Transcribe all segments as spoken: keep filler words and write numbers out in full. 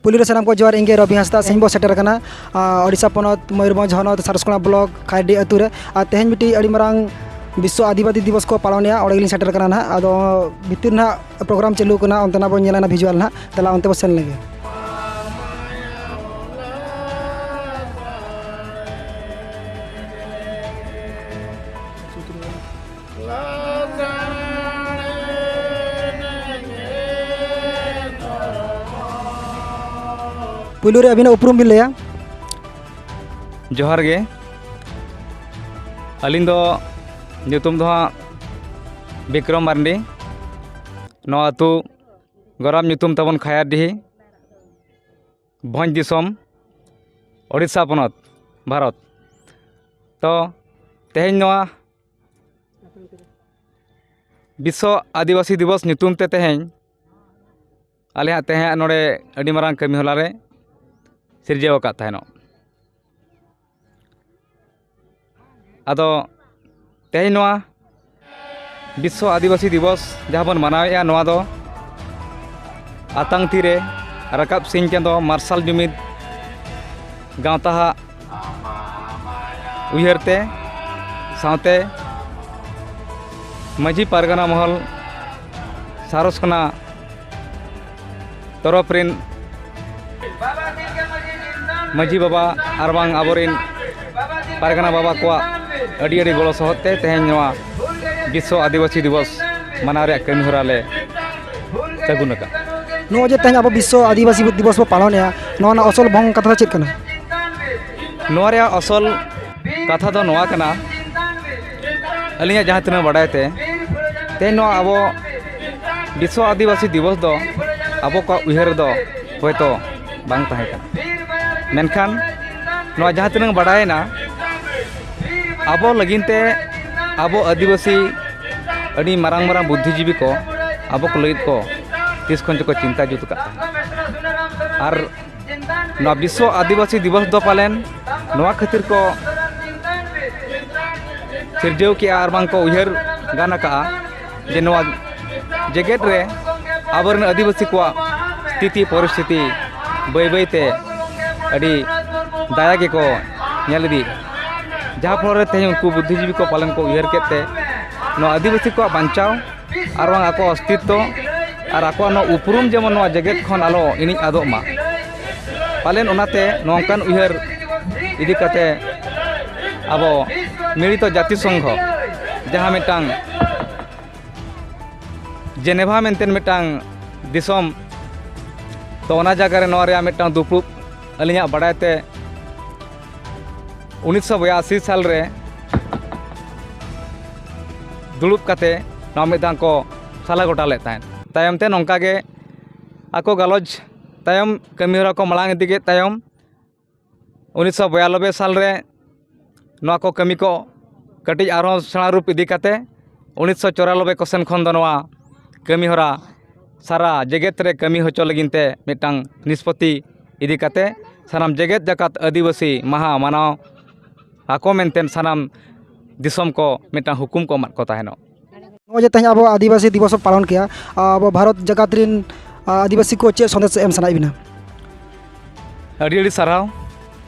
ᱯᱩᱭᱞᱩ ᱨᱮ ᱥᱟᱱᱟᱢ ᱠᱚ ᱡᱚᱦᱟᱨ, ᱤᱧ ᱜᱮ ᱨᱚᱵᱤ ᱦᱟᱸᱥᱫᱟ᱾ ᱛᱮᱦᱮᱧ ᱵᱚ ᱥᱮᱴᱮᱨ ᱟᱠᱟᱱᱟ, ᱟ, ᱳᱰᱤᱥᱟ ᱯᱚᱱᱚᱛ ᱢᱚᱭᱩᱨᱵᱷᱚᱸᱡᱽ ᱦᱚᱱᱚᱛ ᱥᱟᱨᱥᱠᱳᱱᱟ ᱵᱞᱚᱠ ᱠᱷᱟᱭᱰᱤ ᱟᱹᱛᱩ ᱨᱮ᱾ ᱟᱨ ᱛᱮᱦᱮᱧ ᱢᱤᱫᱴᱤᱡ ᱟᱹᱰᱤ ᱢᱟᱨᱟᱝ ᱵᱤᱥᱥᱚ ᱟᱹᱫᱤᱵᱟᱹᱥᱤ ᱫᱤᱵᱚᱥ ᱠᱚ ᱯᱟᱞᱚᱱᱮᱜᱼᱟ, ᱚᱸᱰᱮ ᱜᱮᱞᱤᱧ ᱥᱮᱴᱮᱨ ᱟᱠᱟᱱᱟ ᱱᱟᱦᱟᱜ᱾ ᱟᱫᱚ ᱵᱷᱤᱛᱤᱨ ᱱᱟᱦᱟᱜ ᱯᱨᱳᱜᱨᱟᱢ ᱪᱟᱹᱞᱩ ᱟᱠᱟᱱᱟ, ᱚᱱᱛᱮᱱᱟᱜ ᱵᱚᱱ ᱧᱮᱞᱟ ᱱᱟᱦᱟᱜ ᱵᱷᱤᱡᱩᱣᱟᱞ ᱱᱟᱦᱟᱜ᱾ ᱫᱮᱞᱟ ᱚᱱᱛᱮ ᱵᱚ ᱥᱮᱱ ᱞᱮᱱᱜᱮ᱾ ᱯᱩᱭᱞᱩ ᱨᱮ ᱟᱹᱵᱤᱱᱟᱜ ᱩᱯᱨᱩᱢ ᱵᱤᱱ ᱞᱟᱹᱭᱟ᱾ ᱡᱚᱦᱟᱨ ᱜᱮ᱾ ᱟᱹᱞᱤᱧ ᱫᱚ ᱧᱩᱛᱩᱢ ᱫᱚ ᱦᱟᱸᱜ ᱵᱤᱠᱨᱚᱢ ᱢᱟᱨᱰᱤ᱾ ᱱᱚᱣᱟ ᱟᱹᱛᱩ ᱜᱚᱨᱟᱢ ᱧᱩᱛᱩᱢ ᱛᱟᱵᱚᱱ ᱠᱷᱟᱭᱟᱨᱰᱤᱦᱤ, ᱵᱷᱚᱸᱡᱽ ᱫᱤᱥᱚᱢ, ᱳᱰᱤᱥᱟ ᱯᱚᱱᱚᱛ, ᱵᱷᱟᱨᱚᱛ᱾ ᱛᱚ ᱛᱮᱦᱮᱧ ᱱᱚᱣᱟ ᱵᱤᱥᱥᱚ ᱟᱹᱫᱤᱵᱟᱹᱥᱤ ᱫᱤᱵᱚᱥ ᱧᱩᱛᱩᱢ ᱛᱮ ᱛᱮᱦᱮᱧ ᱟᱞᱮ ᱦᱟᱸᱜ ᱛᱮᱦᱮᱧ ᱱᱚᱰᱮ ᱟᱹᱰᱤ ᱢᱟᱨᱟᱝ ᱠᱟᱹᱢᱤ ᱦᱚᱞᱟ ᱞᱮ ᱥᱤᱨᱡᱟᱹᱣ ᱟᱠᱟᱫ ᱛᱟᱦᱮᱱᱚᱜ᱾ ᱟᱫᱚ ᱛᱮᱦᱮᱧ ᱱᱚᱣᱟ ᱵᱤᱥᱥᱚ ᱟᱹᱫᱤᱵᱟᱹᱥᱤ ᱫᱤᱵᱚᱥ ᱡᱟᱦᱟᱸ ᱵᱚᱱ ᱢᱟᱱᱟᱣᱮᱫᱼᱟ, ᱱᱚᱣᱟ ᱫᱚ ᱟᱛᱟᱝ ᱛᱤᱨᱮ ᱨᱟᱠᱟᱵ ᱥᱤᱧ ᱪᱟᱸᱫᱚ ᱢᱟᱨᱥᱟᱞ ᱡᱩᱢᱤᱫ ᱜᱟᱶᱛᱟ ᱦᱟᱜ ᱩᱭᱦᱟᱹᱨ ᱛᱮ, ᱥᱟᱶᱛᱮ ᱢᱟᱹᱡᱷᱤ ᱯᱟᱨᱜᱟᱱᱟ ᱢᱚᱦᱚᱞ ᱥᱟᱨᱚᱥᱠᱷᱟᱱᱟ ᱛᱚᱨᱚᱯ ᱨᱤᱱ ᱢᱟᱹᱡᱷᱤ ᱵᱟᱵᱟ ᱟᱨ ᱵᱟᱝ ᱟᱵᱚᱨᱤᱱ ᱯᱟᱨᱜᱟᱱᱟ ᱵᱟᱵᱟ ᱠᱚᱣᱟᱜ ᱟᱹᱰᱤ ᱟᱹᱰᱤ ᱜᱚᱲᱚ ᱥᱚᱦᱚᱫ ᱛᱮ ᱛᱮᱦᱮᱧ ᱱᱚᱣᱟ ᱵᱤᱥᱥᱚ ᱟᱹᱫᱤᱵᱟᱹᱥᱤ ᱫᱤᱵᱚᱥ ᱢᱟᱱᱟᱣ ᱨᱮᱭᱟᱜ ᱠᱟᱹᱢᱤ ᱦᱚᱨᱟ ᱞᱮ ᱥᱟᱹᱜᱩᱱ ᱟᱠᱟᱫ᱾ ᱱᱚᱜᱼᱚᱭ ᱡᱮ ᱛᱮᱦᱮᱧ ᱟᱵᱚ ᱵᱤᱥᱥᱚ ᱟᱹᱫᱤᱵᱟᱹᱥᱤ ᱫᱤᱵᱚᱥ ᱵᱚ ᱯᱟᱞᱚᱱᱮᱜᱼᱟ, ᱱᱚᱣᱟ ᱨᱮᱱᱟᱜ ᱟᱥᱚᱞ ᱵᱷᱚᱝ ᱠᱟᱛᱷᱟ ᱫᱚ ᱪᱮᱫ ᱠᱟᱱᱟ? ᱱᱚᱣᱟ ᱨᱮᱭᱟᱜ ᱟᱥᱚᱞ ᱠᱟᱛᱷᱟ ᱫᱚ ᱱᱚᱣᱟ ᱠᱟᱱᱟ, ᱟᱹᱞᱤᱧᱟᱜ ᱡᱟᱦᱟᱸ ᱛᱤᱱᱟᱹᱜ ᱵᱟᱰᱟᱭ ᱛᱮ, ᱛᱮᱦᱮᱧ ᱱᱚᱣᱟ ᱟᱵᱚ ᱵᱤᱥᱥᱚ ᱟᱹᱫᱤᱵᱟᱹᱥᱤ ᱫᱤᱵᱚᱥ ᱫᱚ ᱟᱵᱚ ᱠᱚᱣᱟᱜ ᱩᱭᱦᱟᱹᱨ ᱨᱮᱫᱚ ᱦᱚᱭᱛᱳ ᱵᱟᱝ ᱛᱟᱦᱮᱸ ᱠᱟᱱᱟ᱾ ᱢᱮᱱᱠᱷᱟᱱ ᱱᱚᱣᱟ ᱡᱟᱦᱟᱸ ᱛᱤᱱᱟᱹᱜ ᱵᱟᱰᱟᱭᱮᱱᱟ, ᱟᱵᱚ ᱞᱟᱹᱜᱤᱫ ᱛᱮ ᱟᱵᱚ ᱟᱹᱫᱤᱵᱟᱹᱥᱤ ᱟᱹᱰᱤ ᱢᱟᱨᱟᱝ ᱢᱟᱨᱟᱝ ᱵᱩᱫᱽᱫᱷᱤᱡᱤᱵᱤ ᱠᱚ ᱟᱵᱚ ᱠᱚ ᱞᱟᱹᱜᱤᱫ ᱠᱚ ᱛᱤᱥ ᱠᱷᱚᱱ ᱪᱚᱠᱚ ᱪᱤᱱᱛᱟ ᱡᱩᱛ ᱟᱠᱟᱫ ᱛᱟᱦᱮᱸᱫ᱾ ᱟᱨ ᱱᱚᱣᱟ ᱵᱤᱥᱥᱚ ᱟᱹᱫᱤᱵᱟᱹᱥᱤ ᱫᱤᱵᱚᱥ ᱫᱚ ᱯᱟᱞᱮᱱ ᱱᱚᱣᱟ ᱠᱷᱟᱹᱛᱤᱨ ᱠᱚ ᱥᱤᱨᱡᱟᱹᱣ ᱠᱮᱜᱼᱟ ᱟᱨ ᱵᱟᱝ ᱠᱚ ᱩᱭᱦᱟᱹᱨ ᱜᱟᱱ ᱟᱠᱟᱜᱼᱟ ᱡᱮ ᱱᱚᱣᱟ ᱡᱮᱜᱮᱛ ᱨᱮ ᱟᱵᱚᱨᱮᱱ ᱟᱹᱫᱤᱵᱟᱹᱥᱤ ᱠᱚᱣᱟᱜ ᱥᱛᱷᱤᱛᱤ ᱯᱚᱨᱤᱥᱛᱷᱤᱛᱤ ᱵᱟᱹᱭ ᱵᱟᱹᱭ ᱛᱮ ᱟᱹᱰᱤ ᱫᱟᱭᱟ ᱜᱮᱠᱚ ᱧᱮᱞ ᱤᱫᱤᱭᱮᱫᱟ᱾ ᱡᱟᱦᱟᱸ ᱯᱷᱚᱞᱚ ᱨᱮ ᱛᱮᱦᱮᱧ ᱩᱱᱠᱩ ᱵᱩᱫᱽᱫᱷᱤᱡᱤᱵᱤ ᱠᱚ ᱯᱟᱞᱮᱱ ᱠᱚ ᱩᱭᱦᱟᱹᱨ ᱠᱮᱫ ᱛᱮ, ᱱᱚᱣᱟ ᱟᱹᱫᱤᱵᱟᱹᱥᱤ ᱠᱚᱣᱟᱜ ᱵᱟᱧᱪᱟᱣ ᱟᱨ ᱵᱟᱝ ᱟᱠᱚᱣᱟᱜ ᱚᱥᱛᱤᱛᱛᱚ ᱟᱨ ᱟᱠᱚᱣᱟᱜ ᱱᱚᱣᱟ ᱩᱯᱨᱩᱢ ᱡᱮᱢᱚᱱ ᱱᱚᱣᱟ ᱡᱮᱜᱮᱛ ᱠᱷᱚᱱ ᱟᱞᱚ ᱤᱬᱤᱡ ᱟᱫᱚᱜ ᱢᱟ᱾ ᱯᱟᱞᱮᱱ ᱚᱱᱟᱛᱮ ᱱᱚᱝᱠᱟᱱ ᱩᱭᱦᱟᱹᱨ ᱤᱫᱤ ᱠᱟᱛᱮ ᱟᱵᱚ ᱢᱤᱲᱤᱛᱚ ᱡᱟᱹᱛᱤ ᱥᱚᱝᱜᱷᱚ, ᱡᱟᱦᱟᱸ ᱢᱤᱫᱴᱟᱝ ᱡᱮᱱᱮᱵᱷᱟ ᱢᱮᱱᱛᱮ ᱢᱤᱫᱴᱟᱝ ᱫᱤᱥᱚᱢ, ᱛᱚ ᱚᱱᱟ ᱡᱟᱭᱜᱟ ᱨᱮ ᱱᱚᱣᱟ ᱨᱮᱭᱟᱜ ᱢᱤᱫᱴᱟᱝ ᱫᱩᱯᱲᱩᱵ ᱟᱹᱞᱤᱧᱟᱜ ᱵᱟᱲᱟᱭ ᱛᱮ ᱩᱱᱤᱥᱥᱚ ᱵᱟᱭᱟᱥᱤ ᱥᱟᱞ ᱨᱮ ᱫᱩᱲᱩᱵ ᱠᱟᱛᱮ ᱱᱚᱣᱟ ᱢᱤᱫ ᱫᱷᱟᱣ ᱠᱚ ᱥᱟᱞᱟ ᱜᱚᱴᱟ ᱞᱮᱫ ᱛᱟᱦᱮᱸᱫ᱾ ᱛᱟᱭᱚᱢ ᱛᱮ ᱱᱚᱝᱠᱟ ᱜᱮ ᱟᱠᱚ ᱜᱟᱞᱚᱪ ᱛᱟᱭᱚᱢ ᱠᱟᱹᱢᱤᱦᱚᱨᱟ ᱠᱚ ᱢᱟᱲᱟᱝ ᱤᱫᱤ ᱠᱮᱫ ᱛᱟᱭᱚᱢ ᱩᱱᱤᱥᱥᱚ ᱵᱟᱭᱟᱱᱚᱵᱵᱳᱭ ᱥᱟᱞ ᱨᱮ ᱱᱚᱣᱟ ᱠᱚ ᱠᱟᱹᱢᱤ ᱠᱚ ᱠᱟᱹᱴᱤᱡ ᱟᱨᱦᱚᱸ ᱥᱮᱬᱟ ᱨᱩᱯ ᱤᱫᱤ ᱠᱟᱛᱮ ᱩᱱᱤᱥᱥᱚ ᱪᱩᱨᱟᱱᱚᱵᱵᱳᱭ ᱠᱚ ᱥᱮᱱ ᱠᱷᱚᱱ ᱫᱚ ᱱᱚᱣᱟ ᱠᱟᱹᱢᱤᱦᱚᱨᱟ ᱥᱟᱨᱟ ᱡᱮᱜᱮᱛ ᱨᱮ ᱠᱟᱹᱢᱤ ᱦᱚᱪᱚ ᱞᱟᱹᱜᱤᱫ ᱛᱮ ᱢᱤᱫᱴᱟᱝ ᱱᱤᱥᱯᱚᱛᱤ ᱤᱫᱤ ᱠᱟᱛᱮ ᱥᱟᱱᱟᱢ ᱡᱮᱜᱮᱛ ᱡᱟᱠᱟᱛ ᱟᱹᱫᱤᱵᱟᱹᱥᱤ ᱢᱟᱦᱟ ᱢᱟᱱᱟᱣ ᱟᱠᱚ ᱢᱮᱱᱛᱮ ᱥᱟᱱᱟᱢ ᱫᱤᱥᱚᱢ ᱠᱚ ᱢᱤᱫᱴᱟᱝ ᱦᱩᱠᱩᱢ ᱠᱚ ᱮᱢᱟᱫ ᱠᱚ ᱛᱟᱦᱮᱱᱚᱜ᱾ ᱱᱚᱜᱼᱚᱭ ᱡᱮ ᱛᱮᱦᱮᱧ ᱟᱵᱚ ᱟᱹᱫᱤᱵᱟᱹᱥᱤ ᱫᱤᱵᱚᱥ ᱵᱚ ᱯᱟᱞᱚᱱ ᱠᱮᱜᱼᱟ, ᱟᱵᱚ ᱵᱷᱟᱨᱚᱛ ᱡᱟᱠᱟᱛ ᱨᱤᱱ, ᱟ, ᱟᱹᱫᱤᱵᱟᱹᱥᱤ ᱠᱚ ᱪᱮᱫ ᱥᱟᱸᱫᱮᱥ ᱮᱢ ᱥᱟᱱᱟᱭᱮᱫ ᱵᱤᱱᱟ? ᱟᱹᱰᱤ ᱟᱹᱰᱤ ᱥᱟᱨᱦᱟᱣ᱾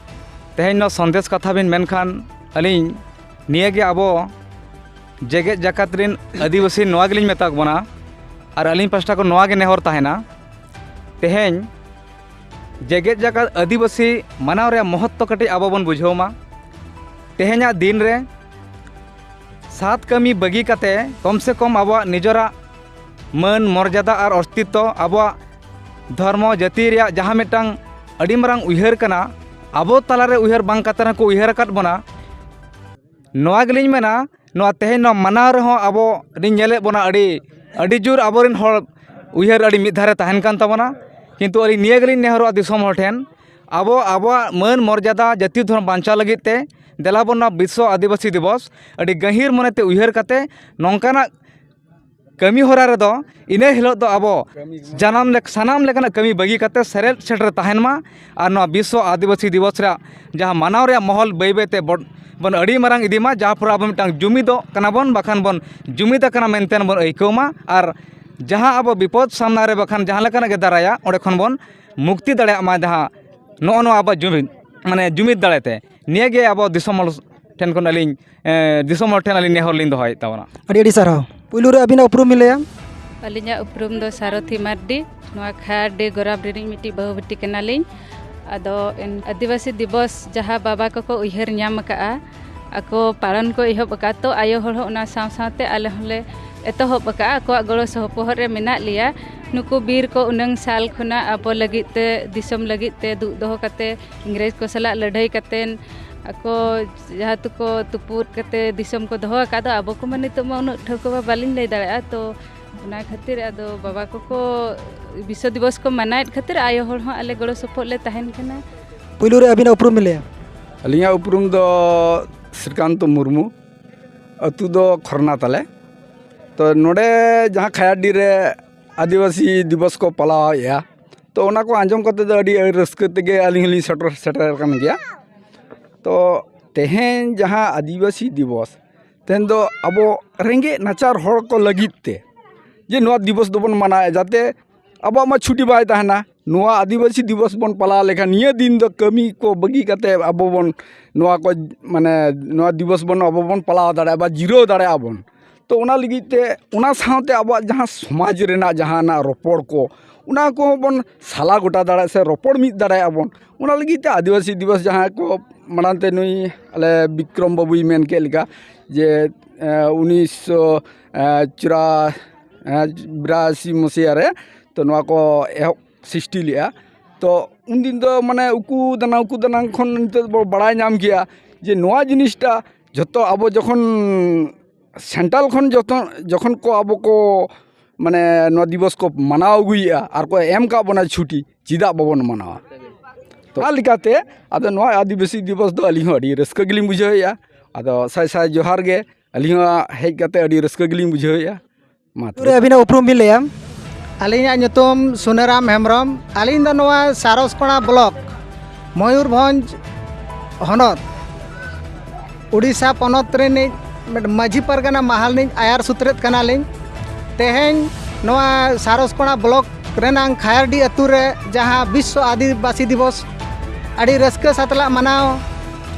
ᱛᱮᱦᱮᱧ ᱱᱚᱣᱟ ᱥᱟᱸᱫᱮᱥ ᱠᱟᱛᱷᱟ ᱵᱤᱱ ᱢᱮᱱᱠᱷᱟᱱ, ᱟᱹᱞᱤᱧ ᱱᱤᱭᱟᱹᱜᱮ ᱟᱵᱚ ᱡᱮᱜᱮᱛ ᱡᱟᱠᱟᱛ ᱨᱤᱱ ᱟᱹᱫᱤᱵᱟᱹᱥᱤ ᱱᱚᱣᱟ ᱜᱮᱞᱤᱧ ᱢᱮᱛᱟ ᱠᱚ ᱠᱟᱱᱟ, ᱟᱨ ᱟᱹᱞᱤᱧ ᱯᱟᱥᱴᱟ ᱠᱷᱚᱱ ᱱᱚᱣᱟ ᱜᱮ ᱱᱮᱦᱚᱨ ᱛᱟᱦᱮᱱᱟ, ᱛᱮᱦᱮᱧ ᱡᱮᱜᱮᱛ ᱡᱟᱠᱟᱛ ᱟᱹᱫᱤᱵᱟᱹᱥᱤ ᱢᱟᱱᱟᱣ ᱨᱮᱭᱟᱜ ᱢᱚᱦᱚᱛᱛᱚ ᱠᱟᱹᱴᱤᱡ ᱟᱵᱚ ᱵᱚᱱ ᱵᱩᱡᱷᱟᱹᱣ ᱢᱟ᱾ ᱛᱮᱦᱮᱧᱟᱜ ᱫᱤᱱ ᱨᱮ ᱥᱟᱛ ᱠᱟᱹᱢᱤ ᱵᱟᱹᱜᱤ ᱠᱟᱛᱮ ᱠᱚᱢ ᱥᱮ ᱠᱚᱢ ᱟᱵᱚᱣᱟᱜ ᱱᱤᱡᱮᱨᱟᱜ ᱢᱟᱹᱱ, ᱢᱚᱨᱡᱟᱫᱟ ᱟᱨ ᱚᱥᱛᱤᱛᱛᱚ, ᱟᱵᱚᱣᱟᱜ ᱫᱷᱚᱨᱢᱚ, ᱡᱟᱹᱛᱤ ᱨᱮᱭᱟᱜ ᱡᱟᱦᱟᱸ ᱢᱤᱫᱴᱟᱝ ᱟᱹᱰᱤ ᱢᱟᱨᱟᱝ ᱩᱭᱦᱟᱹᱨ ᱠᱟᱱᱟ, ᱟᱵᱚ ᱛᱟᱞᱟᱨᱮ ᱩᱭᱦᱟᱹᱨ ᱵᱟᱝ ᱠᱟᱛᱮ ᱨᱮᱦᱚᱸ ᱠᱚ ᱩᱭᱦᱟᱹᱨ ᱟᱠᱟᱫ ᱵᱚᱱᱟ᱾ ᱱᱚᱣᱟ ᱜᱮᱞᱤᱧ ᱢᱮᱱᱟ, ᱱᱚᱣᱟ ᱛᱮᱦᱮᱧ ᱱᱚᱣᱟ ᱢᱟᱱᱟᱣ ᱨᱮᱦᱚᱸ ᱟᱵᱚ ᱞᱤᱧ ᱧᱮᱞᱮᱫ ᱵᱚᱱᱟ ᱟᱹᱰᱤ, ᱟᱹᱰᱤ ᱡᱳᱨ ᱟᱵᱚᱨᱮᱱ ᱦᱚᱲ ᱩᱭᱦᱟᱹᱨ ᱟᱹᱰᱤ ᱢᱤᱫ ᱫᱷᱟᱨᱮ ᱛᱟᱦᱮᱱ ᱠᱟᱱ ᱛᱟᱵᱚᱱᱟ᱾ ᱠᱤᱱᱛᱩ ᱟᱹᱞᱤᱧ ᱱᱤᱭᱟᱹ ᱜᱮᱞᱤᱧ ᱱᱮᱦᱚᱨᱚᱜᱼᱟ ᱫᱤᱥᱚᱢ ᱦᱚᱲ ᱴᱷᱮᱱ, ᱟᱵᱚ ᱟᱵᱚᱣᱟᱜ ᱢᱟᱹᱱ ᱢᱚᱨᱡᱟᱫᱟ ᱡᱟᱹᱛᱤ ᱫᱷᱚᱨᱚᱢ ᱵᱟᱧᱪᱟᱣ ᱞᱟᱹᱜᱤᱫ ᱛᱮ ᱫᱮᱞᱟ ᱵᱚᱱ ᱱᱚᱣᱟ ᱵᱤᱥᱥᱚ ᱟᱹᱫᱤᱵᱟᱹᱥᱤ ᱫᱤᱵᱚᱥ ᱟᱹᱰᱤ ᱜᱟᱹᱦᱤᱨ ᱢᱚᱱᱮᱛᱮ ᱩᱭᱦᱟᱹᱨ ᱠᱟᱛᱮ ᱱᱚᱝᱠᱟᱱᱟᱜ ᱠᱟᱹᱢᱤ ᱦᱚᱨᱟ ᱨᱮᱫᱚ ᱤᱱᱟᱹ ᱦᱤᱞᱳᱜ ᱫᱚ ᱟᱵᱚ ᱡᱟᱱᱟᱢ ᱞᱮᱠ-, ᱥᱟᱱᱟᱢ ᱞᱮᱠᱟᱱᱟᱜ ᱠᱟᱹᱢᱤ ᱵᱟᱹᱜᱤ ᱠᱟᱛᱮ ᱥᱮᱞᱮᱫ ᱥᱮᱴᱮᱨ ᱛᱟᱦᱮᱱ ᱢᱟ᱾ ᱟᱨ ᱱᱚᱣᱟ ᱵᱤᱥᱥᱚ ᱟᱹᱫᱤᱵᱟᱹᱥᱤ ᱫᱤᱵᱚᱥ ᱨᱮᱭᱟᱜ ᱡᱟᱦᱟᱸ ᱢᱟᱱᱟᱣ ᱨᱮᱭᱟᱜ ᱢᱚᱦᱚᱞ ᱵᱟᱹᱭ ᱵᱟᱹᱭ ᱛᱮ ᱵᱚᱱ, ᱵᱚᱱ ᱟᱹᱰᱤ ᱢᱟᱨᱟᱝ ᱤᱫᱤ ᱢᱟ, ᱡᱟᱦᱟᱸ ᱯᱚᱨᱮ ᱟᱵᱚ ᱢᱤᱫᱴᱟᱝ ᱡᱩᱢᱤᱫᱚᱜ ᱠᱟᱱᱟ ᱵᱚᱱ, ᱵᱟᱠᱷᱟᱱ ᱵᱚᱱ ᱡᱩᱢᱤᱫ ᱟᱠᱟᱱᱟ ᱢᱮᱱᱛᱮ ᱵᱚᱱ ᱟᱹᱭᱠᱟᱹᱣ ᱢᱟ᱾ ᱟᱨ ᱡᱟᱦᱟᱸ ᱟᱵᱚ ᱵᱤᱯᱚᱫ ᱥᱟᱢᱱᱟ ᱨᱮ ᱵᱟᱠᱷᱟᱱ ᱡᱟᱦᱟᱸ ᱞᱮᱠᱟᱱᱟᱜ ᱜᱮ ᱫᱟᱨᱟᱭᱟ, ᱚᱸᱰᱮ ᱠᱷᱚᱱ ᱵᱚᱱ ᱢᱩᱠᱛᱤ ᱫᱟᱲᱮᱭᱟᱜ ᱢᱟ ᱡᱟᱦᱟᱸ ᱱᱚᱜᱼᱚ ᱱᱚᱣᱟ ᱟᱵᱚᱣᱟᱜ ᱡᱩᱢᱤᱫ, ᱢᱟᱱᱮ ᱡᱩᱢᱤᱫ ᱫᱟᱲᱮᱛᱮ᱾ ᱱᱤᱭᱟᱹᱜᱮ ᱟᱵᱚ ᱫᱤᱥᱚᱢ ᱦᱚᱲ ᱴᱷᱮᱱ ᱠᱷᱚᱱ ᱟᱹᱞᱤᱧ, ᱮ, ᱫᱤᱥᱚᱢ ᱦᱚᱲ ᱴᱷᱮᱱ ᱟᱹᱞᱤᱧ ᱱᱮᱦᱚᱨ ᱞᱤᱧ ᱫᱚᱦᱚᱭᱮᱫ ᱛᱟᱵᱚᱱᱟ᱾ ᱟᱹᱰᱤ ᱟᱹᱰᱤ ᱥᱟᱨᱦᱟᱣ᱾ ᱯᱩᱭᱞᱩ ᱨᱮ ᱟᱹᱵᱤᱱᱟᱜ ᱩᱯᱨᱩᱢ ᱵᱤᱱ ᱞᱟᱹᱭᱟ? ᱟᱹᱞᱤᱧᱟᱜ ᱩᱯᱨᱩᱢ ᱫᱚ ᱥᱟᱨᱚᱛᱷᱤ ᱢᱟᱨᱰᱤ᱾ ᱱᱚᱣᱟ ᱠᱷᱟᱭᱟᱨᱰᱤ ᱜᱚᱨᱟᱢ ᱨᱤᱱᱤᱡ ᱢᱤᱫᱴᱤᱡ ᱵᱟᱹᱦᱩ ᱵᱤᱴᱤ ᱠᱟᱱᱟᱞᱤᱧ᱾ ᱟᱫᱚ ᱮᱱ-, ᱟᱹᱫᱤᱵᱟᱹᱥᱤ ᱫᱤᱵᱚᱥ ᱡᱟᱦᱟᱸ ᱵᱟᱵᱟ ᱠᱚᱠᱚ ᱩᱭᱦᱟᱹᱨ ᱧᱟᱢ ᱟᱠᱟᱫᱼᱟ, ᱟᱠᱚ ᱯᱟᱞᱚᱱ ᱠᱚ ᱮᱦᱚᱵ ᱟᱠᱟᱫᱼᱟ, ᱛᱚ ᱟᱭᱳ ᱦᱚᱲ ᱦᱚᱸ ᱚᱱᱟ ᱥᱟᱶ ᱥᱟᱶᱛᱮ ᱟᱞᱮ ᱦᱚᱸᱞᱮ ᱮᱛᱚᱦᱚᱵ ᱟᱠᱟᱫᱼᱟ᱾ ᱟᱠᱚᱣᱟᱜ ᱜᱚᱲᱚ ᱥᱚᱯᱚᱦᱚᱫ ᱨᱮ ᱢᱮᱱᱟᱜ ᱞᱮᱭᱟ᱾ ᱱᱩᱠᱩ ᱵᱤᱨ ᱠᱚ ᱩᱱᱟᱹᱝ ᱥᱟᱞ ᱠᱷᱚᱱᱟᱜ ᱟᱵᱚ ᱞᱟᱹᱜᱤᱫ ᱛᱮ, ᱫᱤᱥᱚᱢ ᱞᱟᱹᱜᱤᱫ ᱛᱮ ᱫᱩᱜ ᱫᱚᱦᱚ ᱠᱟᱛᱮ, ᱤᱝᱨᱮᱡᱽ ᱠᱚ ᱥᱟᱞᱟᱜ ᱞᱟᱹᱲᱦᱟᱹᱭ ᱠᱟᱛᱮᱱ ᱟᱠᱚ ᱡᱟᱦᱟᱸ ᱛᱮᱠᱚ ᱛᱩᱯᱩᱫ ᱠᱟᱛᱮ ᱫᱤᱥᱚᱢ ᱠᱚ ᱫᱚᱦᱚ ᱟᱠᱟᱫ ᱫᱚ, ᱟᱵᱚ ᱠᱚᱢᱟ ᱱᱤᱛᱚᱜ ᱢᱟ ᱩᱱᱟᱹᱜ ᱴᱷᱟᱹᱣᱠᱟᱹ ᱢᱟ ᱵᱟᱹᱞᱤᱧ ᱞᱟᱹᱭ ᱫᱟᱲᱮᱭᱟᱜᱼᱟ᱾ ᱛᱚ ᱚᱱᱟ ᱠᱷᱟᱹᱛᱤᱨ ᱟᱫᱚ ᱵᱟᱵᱟ ᱠᱚᱠᱚ ᱵᱤᱥᱥᱚ ᱫᱤᱵᱚᱥ ᱠᱚ ᱢᱟᱱᱟᱣᱮᱫ ᱠᱷᱟᱹᱛᱤᱨ ᱟᱭᱳ ᱦᱚᱲ ᱦᱚᱸ ᱟᱞᱮ ᱜᱚᱲᱚ ᱥᱚᱯᱚᱦᱚᱫ ᱞᱮ ᱛᱟᱦᱮᱱ ᱠᱟᱱᱟ᱾ ᱯᱩᱭᱞᱩ ᱨᱮ ᱟᱹᱵᱤᱱᱟᱜ ᱩᱯᱨᱩᱢ ᱵᱤᱱ ᱞᱟᱹᱭᱟ? ᱟᱹᱞᱤᱧᱟᱜ ᱩᱯᱨᱩᱢ ᱫᱚ ᱥᱨᱤᱠᱟᱱᱛ ᱢᱩᱨᱢᱩ, ᱟᱹᱛᱩ ᱫᱚ ᱠᱷᱚᱨᱱᱟ ᱛᱟᱞᱮ᱾ ᱛᱚ ᱱᱚᱰᱮ ᱡᱟᱦᱟᱸ ᱠᱷᱟᱭᱟᱨᱰᱤ ᱨᱮ ᱟᱹᱫᱤᱵᱟᱹᱥᱤ ᱫᱤᱵᱚᱥ ᱠᱚ ᱯᱟᱞᱟᱣᱮᱫᱼᱟ, ᱛᱚ ᱚᱱᱟ ᱠᱚ ᱟᱸᱡᱚᱢ ᱠᱟᱛᱮ ᱫᱚ ᱟᱹᱰᱤ ᱨᱟᱹᱥᱠᱟᱹ ᱛᱮᱜᱮ ᱟᱹᱞᱤᱧ ᱦᱚᱸᱞᱤᱧ ᱥᱮᱴᱮᱨ, ᱥᱮᱴᱮᱨ ᱟᱠᱟᱱ ᱜᱮᱭᱟ᱾ ᱛᱚ ᱛᱮᱦᱮᱧ ᱡᱟᱦᱟᱸ ᱟᱹᱫᱤᱵᱟᱹᱥᱤ ᱫᱤᱵᱚᱥ, ᱛᱮᱦᱮᱧ ᱫᱚ ᱟᱵᱚ ᱨᱮᱸᱜᱮᱡ ᱱᱟᱪᱟᱨ ᱦᱚᱲ ᱠᱚ ᱞᱟᱹᱜᱤᱫ ᱛᱮ ᱡᱮ ᱱᱚᱣᱟ ᱫᱤᱵᱚᱥ ᱫᱚᱵᱚᱱ ᱢᱟᱱᱟᱣᱮᱫᱼᱟ, ᱡᱟᱛᱮ ᱟᱵᱚᱣᱟᱜ ᱢᱟ ᱪᱷᱩᱴᱤ ᱵᱟᱭ ᱛᱟᱦᱮᱱᱟ᱾ ᱱᱚᱣᱟ ᱟᱹᱫᱤᱵᱟᱹᱥᱤ ᱫᱤᱵᱚᱥ ᱵᱚᱱ ᱯᱟᱞᱟᱣ ᱞᱮᱠᱷᱟᱱ ᱱᱤᱭᱟᱹ ᱫᱤᱱ ᱫᱚ ᱠᱟᱹᱢᱤ ᱠᱚ ᱵᱟᱹᱜᱤ ᱠᱟᱛᱮ ᱟᱵᱚ ᱵᱚᱱ ᱱᱚᱣᱟ ᱠᱚ, ᱢᱟᱱᱮ ᱱᱚᱣᱟ ᱫᱤᱵᱚᱥ ᱵᱚᱱ ᱟᱵᱚ ᱵᱚᱱ ᱯᱟᱞᱟᱣ ᱫᱟᱲᱮᱭᱟᱜᱼᱟ ᱵᱟ ᱡᱤᱨᱟᱹᱣ ᱫᱟᱲᱮᱭᱟᱜᱼᱟ ᱵᱚᱱ᱾ ᱛᱚ ᱚᱱᱟ ᱞᱟᱹᱜᱤᱫ ᱛᱮ ᱚᱱᱟ ᱥᱟᱶᱛᱮ ᱟᱵᱚᱣᱟᱜ ᱡᱟᱦᱟᱸ ᱥᱚᱢᱟᱡᱽ ᱨᱮᱱᱟᱜ ᱡᱟᱦᱟᱱᱟᱜ ᱨᱚᱯᱚᱲ ᱠᱚ, ᱚᱱᱟ ᱠᱚᱦᱚᱸ ᱵᱚᱱ ᱥᱟᱞᱟ ᱜᱚᱴᱟ ᱫᱟᱲᱮᱭᱟᱜᱼᱟ ᱥᱮ ᱨᱚᱯᱚᱲ ᱢᱤᱫ ᱫᱟᱲᱮᱭᱟᱜᱼᱟ ᱵᱚᱱ᱾ ᱚᱱᱟ ᱞᱟᱹᱜᱤᱫ ᱛᱮ ᱟᱹᱫᱤᱵᱟᱹᱥᱤ ᱫᱤᱵᱚᱥ ᱡᱟᱦᱟᱸ ᱠᱚ ᱢᱟᱲᱟᱝ ᱛᱮ ᱱᱩᱭ ᱟᱞᱮ ᱵᱤᱠᱨᱚᱢ ᱵᱟᱹᱵᱩᱭ ᱢᱮᱱ ᱠᱮᱫ ᱞᱮᱠᱟ ᱡᱮ, ᱮ, ᱩᱱᱤᱥᱥᱚ ᱪᱩᱨᱟ-, ᱮ, ᱵᱤᱨᱟᱥᱤ ᱢᱚᱥᱤᱦᱟ ᱨᱮ ᱛᱚ ᱱᱚᱣᱟ ᱠᱚ ᱮᱦᱚᱵ ᱥᱨᱤᱥᱴᱤ ᱞᱮᱫᱼᱟ᱾ ᱛᱚ ᱩᱱᱫᱤᱱ ᱫᱚ ᱢᱟᱱᱮ ᱩᱠᱩ ᱫᱟᱱᱟᱝ ᱩᱠᱩ ᱫᱟᱱᱟᱝ ᱠᱷᱚᱱ ᱱᱤᱛᱚᱜ ᱵᱚ ᱵᱟᱲᱟᱭ ᱧᱟᱢ ᱠᱮᱜᱼᱟ ᱡᱮ ᱱᱚᱣᱟ ᱡᱤᱱᱤᱥᱴᱟ ᱡᱷᱚᱛᱚ ᱟᱵᱚ ᱡᱚᱠᱷᱚᱱ ᱥᱮᱱᱴᱨᱟᱞ ᱠᱷᱚᱱ ᱡᱚᱛᱚ, ᱡᱚᱠᱷᱚᱱ ᱠᱚ ᱟᱵᱚ ᱠᱚ ᱢᱟᱱᱮ ᱱᱚᱣᱟ ᱫᱤᱵᱚᱥ ᱠᱚ ᱢᱟᱱᱟᱣ ᱟᱹᱜᱩᱭᱮᱫᱼᱟ ᱟᱨ ᱠᱚ ᱮᱢ ᱠᱟᱜ ᱵᱚᱱᱟ ᱪᱷᱩᱴᱤ, ᱪᱮᱫᱟᱜ ᱵᱟᱵᱚᱱ ᱢᱟᱱᱟᱣᱟ? ᱛᱚ ᱚᱱᱟ ᱞᱮᱠᱟᱛᱮ ᱟᱫᱚ ᱱᱚᱣᱟ ᱟᱹᱫᱤᱵᱟᱹᱥᱤ ᱫᱤᱵᱚᱥ ᱫᱚ ᱟᱹᱞᱤᱧ ᱦᱚᱸ ᱟᱹᱰᱤ ᱨᱟᱹᱥᱠᱟᱹ ᱜᱮᱞᱤᱧ ᱵᱩᱡᱷᱟᱹᱣᱮᱫᱼᱟ᱾ ᱟᱫᱚ ᱥᱟᱭ ᱥᱟᱭ ᱡᱚᱦᱟᱨ ᱜᱮ, ᱟᱹᱞᱤᱧ ᱦᱚᱸ ᱦᱮᱡ ᱠᱟᱛᱮ ᱟᱹᱰᱤ ᱨᱟᱹᱥᱠᱟᱹ ᱜᱮᱞᱤᱧ ᱵᱩᱡᱷᱟᱹᱣᱮᱫᱼᱟ᱾ ᱢᱟ ᱯᱩᱨᱟᱹ ᱛᱚᱵᱮ᱾ ᱟᱹᱵᱤᱱᱟᱜ ᱩᱯᱨᱩᱢ ᱵᱤᱱ ᱞᱟᱹᱭᱟ? ᱟᱹᱞᱤᱧᱟᱜ ᱧᱩᱛᱩᱢ ᱥᱩᱱᱟᱹᱨᱟᱢ ᱦᱮᱢᱵᱨᱚᱢ᱾ ᱟᱹᱞᱤᱧ ᱫᱚ ᱱᱚᱣᱟ ᱥᱟᱨᱚᱥᱠᱚᱬᱟ ᱵᱞᱚᱠ, ᱢᱚᱭᱩᱨᱵᱷᱚᱸᱡᱽ ᱦᱚᱱᱚᱛ, ᱩᱰᱤᱥᱥᱟ ᱯᱚᱱᱚᱛ ᱨᱤᱱᱤᱡ ᱢᱤᱫ ᱢᱟᱹᱡᱷᱤ ᱯᱟᱨᱜᱟᱱᱟ ᱢᱟᱦᱟᱞ ᱨᱤᱱᱤᱡ ᱟᱭᱟᱨ ᱥᱩᱛᱨᱮᱫ ᱠᱟᱱᱟᱞᱤᱧ᱾ ᱛᱮᱦᱮᱧ ᱱᱚᱣᱟ ᱥᱟᱨᱚᱥᱠᱚᱬᱟ ᱵᱞᱚᱠ ᱨᱮᱱᱟᱝ ᱠᱷᱟᱭᱟᱨᱰᱤ ᱟᱹᱛᱩ ᱨᱮ ᱡᱟᱦᱟᱸ ᱵᱤᱥᱥᱚ ᱟᱹᱫᱤᱵᱟᱹᱥᱤ ᱫᱤᱵᱚᱥ ᱟᱹᱰᱤ ᱨᱟᱹᱥᱠᱟᱹ ᱥᱟᱛᱞᱟᱜ ᱢᱟᱱᱟᱣ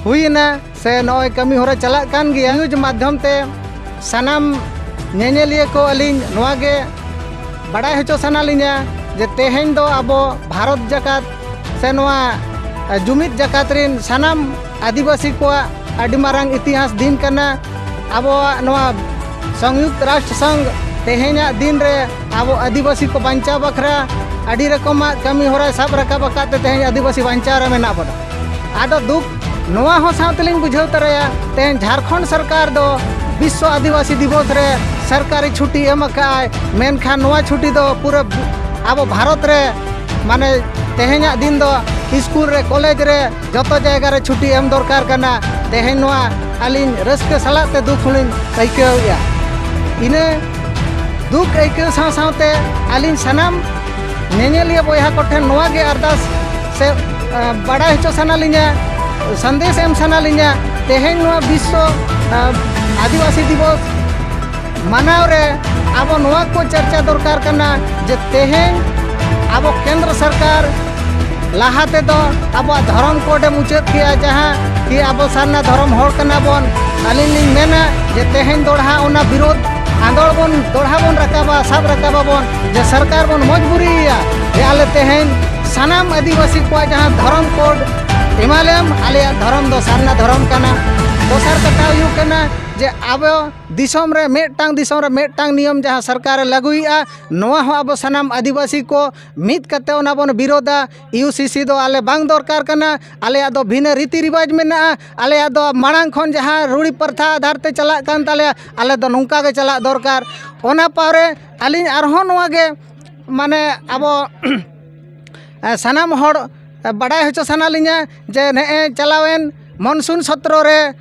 ᱦᱩᱭᱮᱱᱟ, ᱥᱮ ᱱᱚᱜᱼᱚᱭ ᱠᱟᱹᱢᱤ ᱦᱚᱨᱟ ᱪᱟᱞᱟᱜ ᱠᱟᱱ ᱜᱮᱭᱟ᱾ ᱱᱤᱭᱩᱡᱽ ᱢᱟᱫᱽᱫᱷᱚᱢ ᱛᱮ ᱥᱟᱱᱟᱢ ᱧᱮᱧᱮᱞᱤᱭᱟᱹ ᱠᱚ ᱟᱹᱞᱤᱧ ᱱᱚᱣᱟ ᱜᱮ ᱵᱟᱲᱟᱭ ᱦᱚᱪᱚ ᱥᱟᱱᱟ ᱞᱤᱧᱟ ᱡᱮ ᱛᱮᱦᱮᱧ ᱫᱚ ᱟᱵᱚ ᱵᱷᱟᱨᱚᱛ ᱡᱟᱠᱟᱛ ᱥᱮ ᱱᱚᱣᱟ ᱡᱩᱢᱤᱫ ᱡᱟᱠᱟᱛ ᱨᱤᱱ ᱥᱟᱱᱟᱢ ᱟᱹᱫᱤᱵᱟᱹᱥᱤ ᱠᱚᱣᱟᱜ ᱟᱹᱰᱤ ᱢᱟᱨᱟᱝ ᱤᱛᱤᱦᱟᱥ ᱫᱤᱱ ᱠᱟᱱᱟ᱾ ᱟᱵᱚᱣᱟᱜ ᱱᱚᱣᱟ ᱥᱚᱝᱭᱩᱠᱛ ᱨᱟᱥᱴᱨ ᱥᱚᱝᱜᱷ ᱛᱮᱦᱮᱧᱟᱜ ᱫᱤᱱ ᱨᱮ ᱟᱵᱚ ᱟᱹᱫᱤᱵᱟᱹᱥᱤ ᱠᱚ ᱵᱟᱧᱪᱟᱣ ᱵᱟᱠᱷᱨᱟ ᱟᱹᱰᱤ ᱨᱚᱠᱚᱢᱟᱜ ᱠᱟᱹᱢᱤ ᱦᱚᱨᱟᱭ ᱥᱟᱵ ᱨᱟᱠᱟᱵ ᱟᱠᱟᱫ ᱛᱮ ᱛᱮᱦᱮᱧ ᱟᱹᱫᱤᱵᱟᱹᱥᱤ ᱵᱟᱧᱪᱟᱣ ᱨᱮ ᱢᱮᱱᱟᱜ ᱵᱚᱱᱟ᱾ ᱟᱫᱚ ᱫᱩᱠ ᱱᱚᱣᱟ ᱦᱚᱸ ᱥᱟᱶ ᱛᱮᱞᱤᱧ ᱵᱩᱡᱷᱟᱹᱣ ᱛᱚᱨᱟᱭᱟ, ᱛᱮᱦᱮᱧ ᱡᱷᱟᱲᱠᱷᱚᱸᱰ ᱥᱚᱨᱠᱟᱨ ᱫᱚ ᱵᱤᱥᱥᱚ ᱟᱹᱫᱤᱵᱟᱹᱥᱤ ᱫᱤᱵᱚᱥ ᱨᱮ ᱥᱚᱨᱠᱟᱨᱤ ᱪᱷᱩᱴᱤ ᱮᱢ ᱟᱠᱟᱫᱼᱟᱭ, ᱢᱮᱱᱠᱷᱟᱱ ᱱᱚᱣᱟ ᱪᱷᱩᱴᱤ ᱫᱚ ᱯᱩᱨᱟᱹ ᱟᱵᱚ ᱵᱷᱟᱨᱚᱛ ᱨᱮ, ᱢᱟᱱᱮ, ᱛᱮᱦᱮᱧᱟᱜ ᱫᱤᱱ ᱫᱚ ᱥᱠᱩᱞ ᱨᱮ, ᱠᱚᱞᱮᱡᱽ ᱨᱮ, ᱡᱚᱛᱚ ᱡᱟᱭᱜᱟ ᱨᱮ ᱪᱷᱩᱴᱤ ᱮᱢ ᱫᱚᱨᱠᱟᱨ ᱠᱟᱱᱟ᱾ ᱛᱮᱦᱮᱧ ᱱᱚᱣᱟ ᱟᱹᱞᱤᱧ ᱨᱟᱹᱥᱠᱟᱹ ᱥᱟᱞᱟᱜ ᱛᱮ ᱫᱩᱠ ᱦᱚᱸᱞᱤᱧ ᱟᱹᱭᱠᱟᱹᱣᱮᱫᱼᱟ᱾ ᱤᱱᱟᱹ ᱫᱩᱠ ᱟᱹᱭᱠᱟᱹᱣ ᱥᱟᱶ ᱥᱟᱶᱛᱮ ᱟᱹᱞᱤᱧ ᱥᱟᱱᱟᱢ ᱧᱮᱧᱮᱞᱤᱭᱟᱹ ᱵᱚᱭᱦᱟ ᱠᱚᱴᱷᱮᱱ ᱱᱚᱣᱟ ᱜᱮ ᱟᱨᱫᱟᱥ ᱥᱮ, ᱟ, ᱵᱟᱰᱟᱭ ᱦᱚᱪᱚ ᱥᱟᱱᱟ ᱞᱤᱧᱟ, ᱥᱟᱸᱫᱮᱥ ᱮᱢ ᱥᱟᱱᱟ ᱞᱤᱧᱟ, ᱛᱮᱦᱮᱧ ᱱᱚᱣᱟ ᱵᱤᱥᱥᱚ, ᱟ, ᱟᱹᱫᱤᱵᱟᱹᱥᱤ ᱫᱤᱵᱚᱥ ᱢᱟᱱᱟᱣ ᱨᱮ ᱟᱵᱚ ᱱᱚᱣᱟ ᱠᱚ ᱪᱟᱨᱪᱟ ᱫᱚᱨᱠᱟᱨ ᱠᱟᱱᱟ ᱡᱮ ᱛᱮᱦᱮᱧ ᱟᱵᱚ ᱠᱮᱱᱫᱨᱚ ᱥᱚᱨᱠᱟᱨ ᱞᱟᱦᱟ ᱛᱮᱫᱚ ᱟᱵᱚᱣᱟᱜ ᱫᱷᱚᱨᱚᱢ ᱠᱳᱰ ᱮ ᱢᱩᱪᱟᱹᱫ ᱠᱮᱜᱼᱟ, ᱡᱟᱦᱟᱸ ᱠᱤ ᱟᱵᱚ ᱥᱟᱨᱱᱟ ᱫᱷᱚᱨᱚᱢ ᱦᱚᱲ ᱠᱟᱱᱟ ᱵᱚᱱ᱾ ᱟᱹᱞᱤᱧ ᱞᱤᱧ ᱢᱮᱱᱟ ᱡᱮ ᱛᱮᱦᱮᱧ ᱫᱚᱲᱦᱟ ᱚᱱᱟ ᱵᱤᱨᱳᱫᱷ ᱟᱸᱫᱳᱲ ᱵᱚᱱ, ᱫᱚᱲᱦᱟ ᱵᱚᱱ ᱨᱟᱠᱟᱵᱟ, ᱥᱟᱵ ᱨᱟᱠᱟᱵᱟᱵᱚᱱ, ᱡᱮ ᱥᱚᱨᱠᱟᱨ ᱵᱚᱱ ᱢᱚᱡᱽᱵᱩᱨᱤᱭᱮᱭᱟ ᱡᱮ ᱟᱞᱮ ᱛᱮᱦᱮᱧ ᱥᱟᱱᱟᱢ ᱟᱹᱫᱤᱵᱟᱹᱥᱤ ᱠᱚᱣᱟᱜ ᱡᱟᱦᱟᱸ ᱫᱷᱚᱨᱚᱢ ᱠᱳᱰ ᱮᱢᱟᱞᱮᱢ, ᱟᱞᱮᱭᱟᱜ ᱫᱷᱚᱨᱚᱢ ᱫᱚ ᱥᱟᱨᱱᱟ ᱫᱷᱚᱨᱚᱢ ᱠᱟᱱᱟ᱾ ᱫᱚᱥᱟᱨ ᱠᱟᱛᱷᱟ ᱦᱩᱭᱩᱜ ᱠᱟᱱᱟ ᱡᱮ ᱟᱵᱚ ᱫᱤᱥᱚᱢ ᱨᱮ ᱢᱤᱫᱴᱟᱝ, ᱫᱤᱥᱚᱢ ᱨᱮ ᱢᱤᱫᱴᱟᱝ ᱱᱤᱭᱚᱢ ᱡᱟᱦᱟᱸ ᱥᱚᱨᱠᱟᱨᱮ ᱞᱟᱹᱜᱩᱭᱮᱫᱼᱟ, ᱱᱚᱣᱟ ᱦᱚᱸ ᱟᱵᱚ ᱥᱟᱱᱟᱢ ᱟᱹᱫᱤᱵᱟᱹᱥᱤ ᱠᱚ ᱢᱤᱫ ᱠᱟᱛᱮ ᱚᱱᱟ ᱵᱚᱱ ᱵᱤᱨᱳᱫᱷᱟ᱾ ᱤᱭᱩ ᱥᱤ ᱥᱤ ᱫᱚ ᱟᱞᱮ ᱵᱟᱝ ᱫᱚᱨᱠᱟᱨ ᱠᱟᱱᱟ, ᱟᱞᱮᱭᱟᱜ ᱫᱚ ᱵᱷᱤᱱᱟᱹ ᱨᱤᱛᱤ ᱨᱤᱣᱟᱡᱽ ᱢᱮᱱᱟᱜᱼᱟ, ᱟᱞᱮᱭᱟᱜ ᱫᱚ ᱢᱟᱲᱟᱝ ᱠᱷᱚᱱ ᱡᱟᱦᱟᱸ ᱨᱩᱲᱤ ᱯᱨᱚᱛᱷᱟ ᱟᱫᱷᱟᱨ ᱛᱮ ᱪᱟᱞᱟᱜ ᱠᱟᱱ ᱛᱟᱞᱮᱭᱟ, ᱟᱞᱮ ᱫᱚ ᱱᱚᱝᱠᱟ ᱜᱮ ᱪᱟᱞᱟᱜ ᱫᱚᱨᱠᱟᱨ᱾ ᱚᱱᱟ ᱯᱟᱣᱨᱮ ᱟᱹᱞᱤᱧ ᱟᱨᱦᱚᱸ ᱱᱚᱣᱟ ᱜᱮ, ᱢᱟᱱᱮ, ᱟᱵᱚ ᱥᱟᱱᱟᱢ ᱦᱚᱲ ᱵᱟᱰᱟᱭ ᱦᱚᱪᱚ ᱥᱟᱱᱟ ᱞᱤᱧᱟ ᱡᱮ ᱱᱮᱜᱼᱮ ᱪᱟᱞᱟᱣᱮᱱ ᱢᱚᱱᱥᱩᱱ ᱥᱚᱛᱨᱚ ᱨᱮ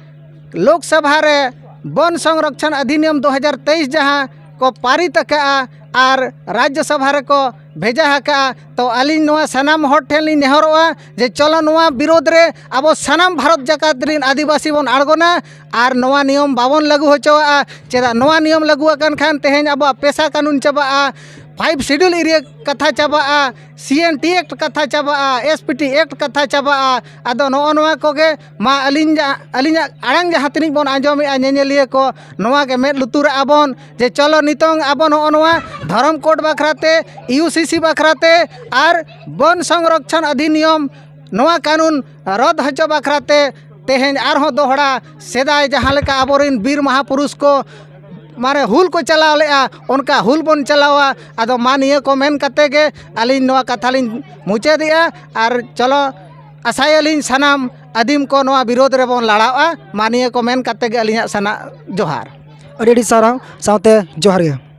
ᱞᱳᱠᱥᱚᱵᱷᱟ ᱨᱮ ᱵᱚᱱ ᱥᱚᱝᱨᱚᱠᱷᱚᱱ ᱚᱫᱷᱤᱱᱤᱭᱚᱢ ᱫᱩ ᱦᱟᱡᱟᱨ ᱛᱮᱭᱤᱥ ᱡᱟᱦᱟᱸ ᱠᱚ ᱯᱟᱨᱤᱛ ᱟᱠᱟᱫᱼᱟ, ᱟᱨ ᱨᱟᱡᱽᱡᱚ ᱥᱚᱵᱷᱟ ᱨᱮᱠᱚ ᱵᱷᱮᱡᱟ ᱟᱠᱟᱫᱼᱟ᱾ ᱛᱚ ᱟᱹᱞᱤᱧ ᱱᱚᱣᱟ ᱥᱟᱱᱟᱢ ᱦᱚᱲ ᱴᱷᱮᱱ ᱞᱤᱧ ᱱᱮᱦᱚᱨᱚᱜᱼᱟ ᱡᱮ ᱪᱚᱞᱚ ᱱᱚᱣᱟ ᱵᱤᱨᱳᱫᱷ ᱨᱮ ᱟᱵᱚ ᱥᱟᱱᱟᱢ ᱵᱷᱟᱨᱚᱛ ᱡᱟᱠᱟᱛ ᱨᱤᱱ ᱟᱹᱫᱤᱵᱟᱹᱥᱤ ᱵᱚᱱ ᱟᱬᱜᱚᱱᱟ ᱟᱨ ᱱᱚᱣᱟ ᱱᱤᱭᱚᱢ ᱵᱟᱵᱚᱱ ᱞᱟᱹᱜᱩ ᱦᱚᱪᱚᱣᱟᱜᱼᱟ᱾ ᱪᱮᱫᱟᱜ ᱱᱚᱣᱟ ᱱᱤᱭᱚᱢ ᱞᱟᱹᱜᱩ ᱟᱠᱟᱱ ᱠᱷᱟᱱ ᱛᱮᱦᱮᱧ ᱟᱵᱚᱣᱟᱜ ᱯᱮᱥᱟ ᱠᱟᱹᱱᱩᱱ ᱪᱟᱵᱟᱜᱼᱟ, ᱯᱷᱟᱭᱤᱵᱷ ᱥᱤᱰᱩᱞ ᱮᱨᱤᱭᱟ ᱠᱟᱛᱷᱟ ᱪᱟᱵᱟᱜᱼᱟ, ᱥᱤ ᱮᱱ ᱴᱤ ᱮᱠᱴ ᱠᱟᱛᱷᱟ ᱪᱟᱵᱟᱜᱼᱟ, ᱮᱥ ᱯᱤ ᱴᱤ ᱮᱠᱴ ᱠᱟᱛᱷᱟ ᱪᱟᱵᱟᱜᱼᱟ᱾ ᱟᱫᱚ ᱱᱚᱜᱼᱚ ᱱᱚᱣᱟ ᱠᱚᱜᱮ ᱢᱟ ᱟᱹᱞᱤᱧ ᱡᱟ-, ᱟᱹᱞᱤᱧᱟᱜ ᱟᱲᱟᱝ ᱡᱟᱦᱟᱸ ᱛᱤᱱᱟᱹᱜ ᱵᱚᱱ ᱟᱸᱡᱚᱢᱮᱜᱼᱟ ᱧᱮᱧᱮᱞᱤᱭᱟᱹ ᱠᱚ, ᱱᱚᱣᱟ ᱜᱮ ᱢᱮᱫ ᱞᱩᱛᱩᱨᱟᱜᱼᱟ ᱵᱚᱱ ᱡᱮ ᱪᱚᱞᱚ ᱱᱤᱛᱚᱝ ᱟᱵᱚ ᱱᱚᱜᱼᱚ ᱱᱚᱣᱟ ᱫᱷᱚᱨᱚᱢ ᱠᱳᱰ ᱵᱟᱠᱷᱨᱟ ᱛᱮ, ᱤᱭᱩ ᱥᱤ ᱥᱤ ᱵᱟᱠᱷᱨᱟ ᱛᱮ ᱟᱨ ᱵᱚᱱ ᱥᱚᱝᱨᱚᱠᱷᱚᱱ ᱚᱫᱷᱤᱱᱤᱭᱚᱢ ᱱᱚᱣᱟ ᱠᱟᱹᱱᱩᱱ ᱨᱚᱫ ᱦᱚᱪᱚ ᱵᱟᱠᱷᱨᱟ ᱛᱮ ᱛᱮᱦᱮᱧ ᱟᱨᱦᱚᱸ ᱫᱚᱦᱲᱟ ᱥᱮᱫᱟᱭ ᱡᱟᱦᱟᱸ ᱞᱮᱠᱟ ᱟᱵᱚᱨᱮᱱ ᱵᱤᱨ ᱢᱟᱦᱟᱯᱩᱨᱩᱥ ᱠᱚ ᱢᱟᱱᱮ ᱦᱩᱞ ᱠᱚ ᱪᱟᱞᱟᱣ ᱞᱮᱜᱼᱟ, ᱚᱱᱠᱟ ᱦᱩᱞ ᱵᱚᱱ ᱪᱟᱞᱟᱣᱟ᱾ ᱟᱫᱚ ᱢᱟ ᱱᱤᱭᱟᱹ ᱠᱚ ᱢᱮᱱ ᱠᱟᱛᱮ ᱜᱮ ᱟᱹᱞᱤᱧ ᱱᱚᱣᱟ ᱠᱟᱛᱷᱟ ᱞᱤᱧ ᱢᱩᱪᱟᱹᱫᱮᱜᱼᱟ᱾ ᱟᱨ ᱪᱚᱞᱚ ᱟᱥᱟᱭᱟᱞᱤᱧ ᱥᱟᱱᱟᱢ ᱟᱹᱫᱤᱢ ᱠᱚ ᱱᱚᱣᱟ ᱵᱤᱨᱳᱫᱷ ᱨᱮᱵᱚᱱ ᱞᱟᱲᱟᱣᱟ᱾ ᱢᱟ ᱱᱤᱭᱟᱹ ᱠᱚ ᱢᱮᱱ ᱠᱟᱛᱮ ᱜᱮ ᱟᱹᱞᱤᱧᱟᱜ ᱥᱟᱱᱟ ᱡᱚᱦᱟᱨ᱾ ᱟᱹᱰᱤ ᱟᱹᱰᱤ ᱥᱟᱨᱦᱟᱣ ᱥᱟᱶᱛᱮ ᱡᱚᱦᱟᱨ ᱜᱮ᱾